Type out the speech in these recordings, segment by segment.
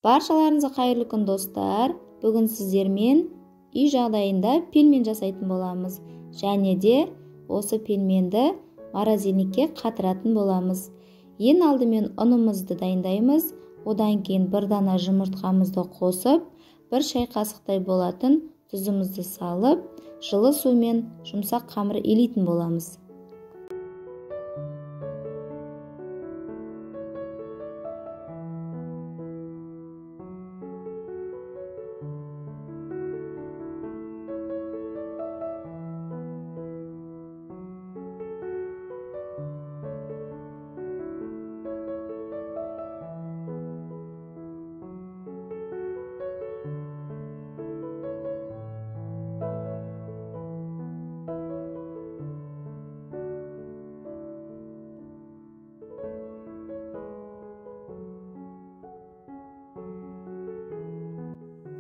Баршаларыңызға қайырлы күн, достар. Бүгін сіздермен үй жағдайында пельмен жасайтын боламыз. Және де осы пельменді морозильникке қатыратын боламыз. Ең алдымен ұнымызды дайындаймыз. Одан кейін бір дана жұмыртқамызды қосып, бір шай қасықтай болатын тұзымызды салып, жылы сумен жұмсақ қамыр илейтін боламыз.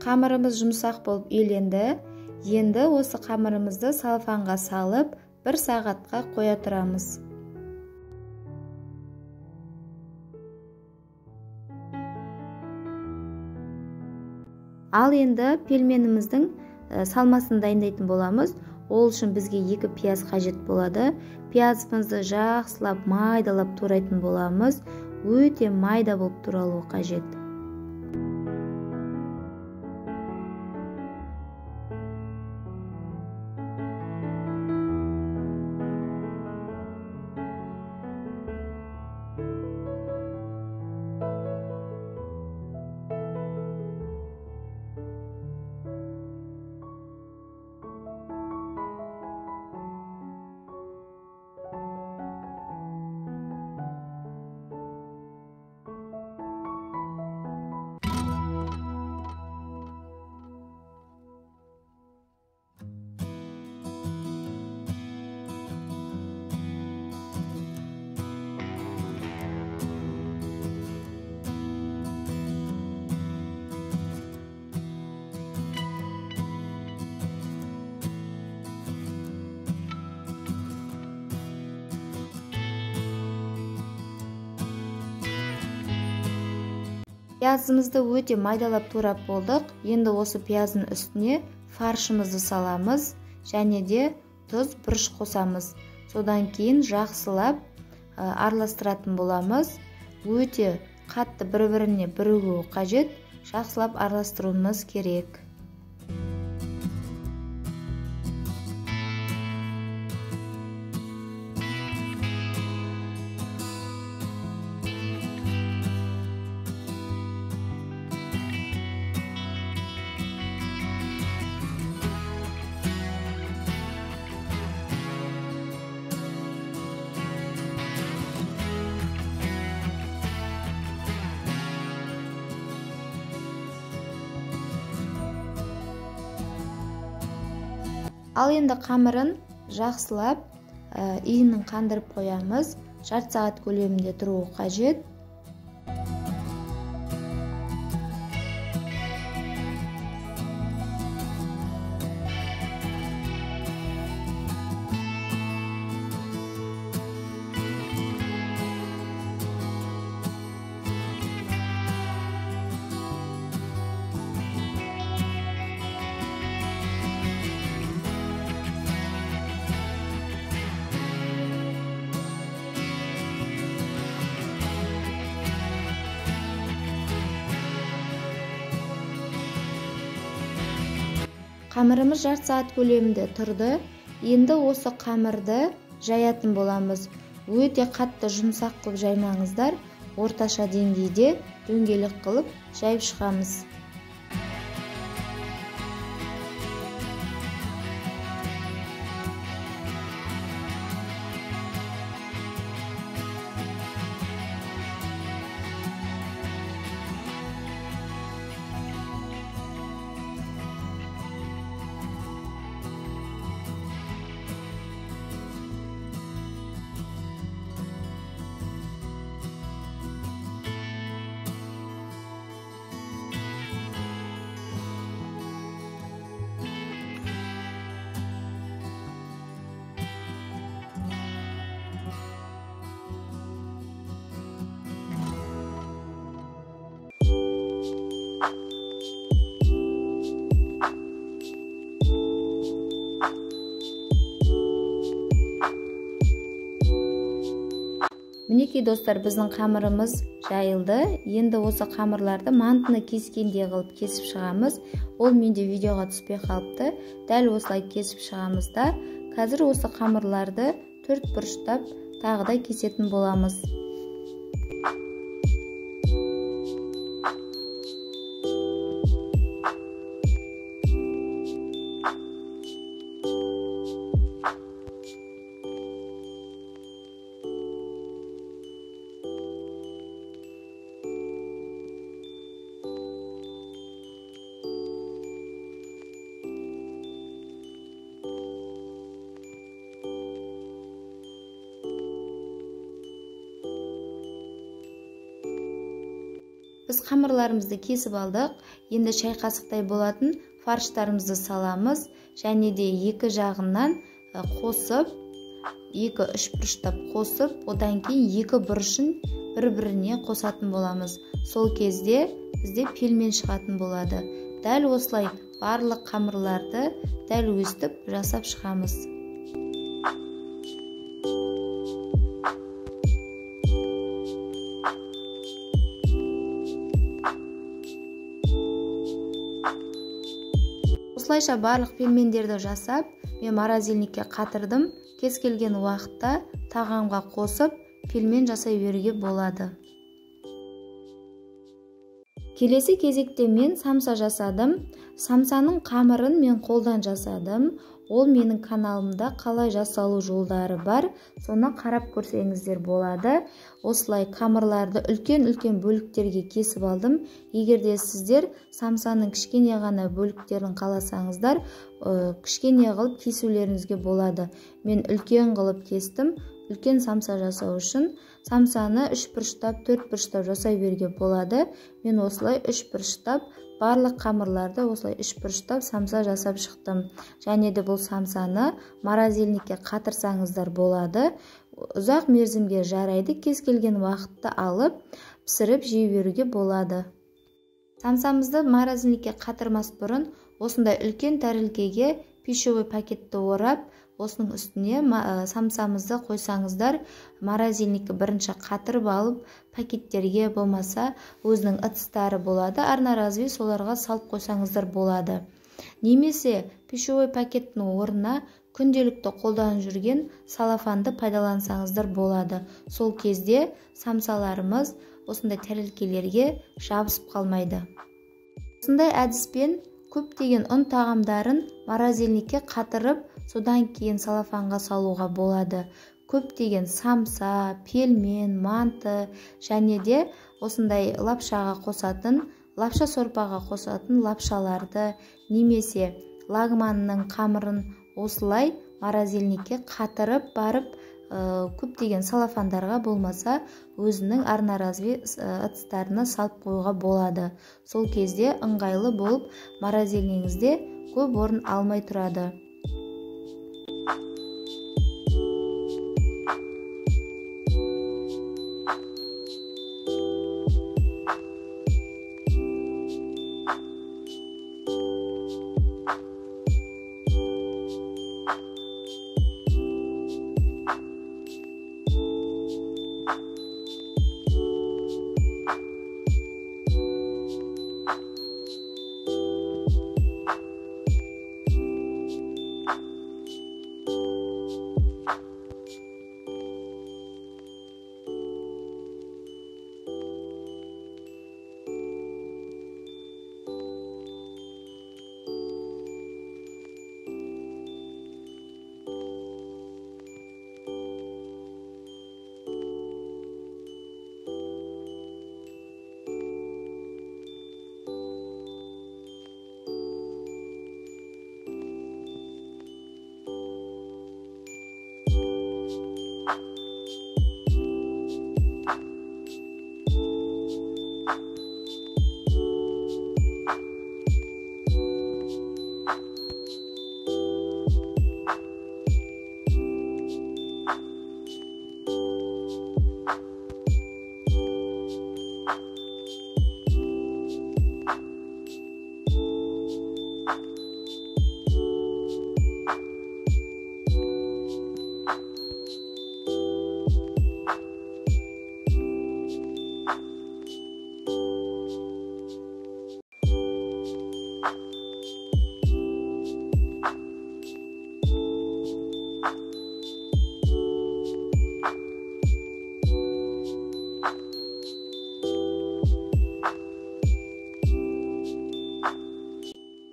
Қамырымыз жұмсақ болып иленді. Енді осы қамырымызды салфанға салып, бір сағатқа қоя тұрамыз. Ал енді пельменіміздің салмасын дайындайтын боламыз. Ол үшін бізге 2 пияз қажет болады. Пиязымызды жақсылап майдалап турайтын боламыз. Өте майда болып туралуы қажет. Пиязымызды өте майдалап турап болдық. Енді осы пияздың үстіне фаршымызды саламыз және де тұз, бұрыш қосамыз. Содан кейін жақсылап араластыратын боламыз. Өте қатты бір-біріне бірігуі қажет. Жақсылап араластыруымыз керек. Ал енді қамырын жақсылап иінін қандырып қоямыз. Жарты сағат көлемінде тұруы қажет. Қамырымыз жарты сағат көлемінде тұрды. Енді осы қамырды жаятын боламыз. Өте қатты жұмсақ қылып жаймаңыздар. Орташа деңгейде дөңгелек қылып жайып шығамыз. Мінекей достар, біздің қамырымыз жайылды. Енді осы қамырларды мантыны кескендей қылып кесіп шығамыз. Ол менде видеоға түспей қалыпты. Дәл осылай кесіп шығамыз да, қазір осы қамырларды төрт бұрыштап тағы да кесетін боламыз. Біз қамырларымызды кесіп алдық. Енді шай қасықтай болатын фарштарымызды саламыз. Және де екі жағынан қосып, екі үш бұрыштап қосып, одан кейін екі бұрышын бір-біріне қосатын боламыз. Сол кезде бізде пельмен шығатын болады. Дәл осылай барлық қамырларды дәл өстіп жасап шығамыз. Осылайша барлық пельмендерді жасап, мен морозильникке қатырдым. Кез келген уақытта тағамға қосып, пельмен жасай беруге болады. Келесі кезекте мен самса жасадым. Самсаның қамырын мен қолдан жасадым. Ол менің каналымда қалай жасалу жолдары бар, соны қарап көрсеңіздер болады. Осылай қамырларды үлкен-үлкен бөліктерге кесіп алдым. Егер де сіздер самсаның кішкене ғана бөліктерін қаласаңыздар, кішкене қылып кесулеріңізге болады. Мен үлкен қылып кестім. Үлкен самса жасау үшін самсаны үш бұрыштап, төрт бұрыштап жасай беруге болады. Мен осылай үш бұрыштап, барлық қамырларды осылай үш бұрыштап самса жасап шықтым. Және де бұл самсаны морозильникке қатырсаңыздар болады. Ұзақ мерзімге жарайды, кез келген уақытта алып, пісіріп жей беруге болады. Самсамызды морозильникке қатырмас бұрын осындай үлкен тәрелкеге пищевой пакетті орап, осының үстіне самсамызды қойсаңыздар, морозильникті бірінші қатырып алып, пакеттерге болмаса өзінің ыдыстары болады, арнаразовый соларға салып қойсаңыздар болады. Немесе пищевой пакеттің орнына күнделікті қолданып жүрген салафанды пайдалансаңыздар болады. Сол кезде самсаларымыз осындай тәрелкелерге жабысып қалмайды. Осындай әдіспен көптеген ұн тағамдарын морозильникке қатырып, содан кейін салафанға салуға болады. Көптеген самса, пельмен, манты және де осындай лапшаға қосатын, лапша сорпаға қосатын лапшаларды немесе лагманның қамырын осылай морозильникке қатырып барып, көптеген салафандарға болмаса өзінің арнаразовый ыдыстарына салып қоюға болады. Сол кезде ыңғайлы болып морозильнигіңізде көп орын алмай тұрады.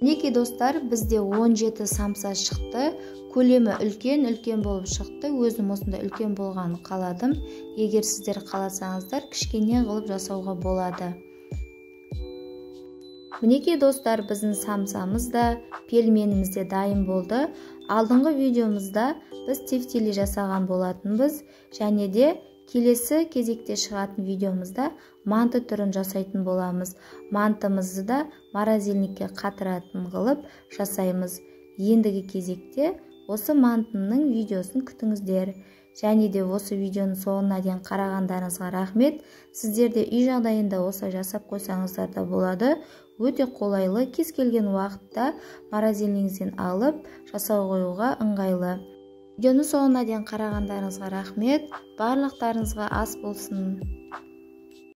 Мінекей, достар, бізде 17 самса шықты. Көлемі үлкен-үлкен болып шықты. Өзім осындай үлкен болғанын қаладым. Егер сіздер қаласаңыздар, кішкене қылып жасауға болады. Мінекей, достар, біздің самсамыз да, пельменіміз де дайын болды. Алдыңғы видеомызда біз тефтели жасаған болатынбыз. Және де келесі кезекте шығатын видеомызда манты түрін жасайтын боламыз. Мантымызды да морозильникке қатыратын қылып жасаймыз. Ендігі кезекте осы мантының видеосын күтіңіздер. Және де осы видеоның соңына дейін қарағандарыңызға рахмет. Сіздер де үй жағдайында осылай жасап қойсаңыздар да болады. Өте қолайлы, кез келген уақытта морозильнигіңізден алып жасау қоюға ыңғайлы. Видеоның соңына дейін қарағандарыңызға рахмет. Барлықтарыңызға ас болсын.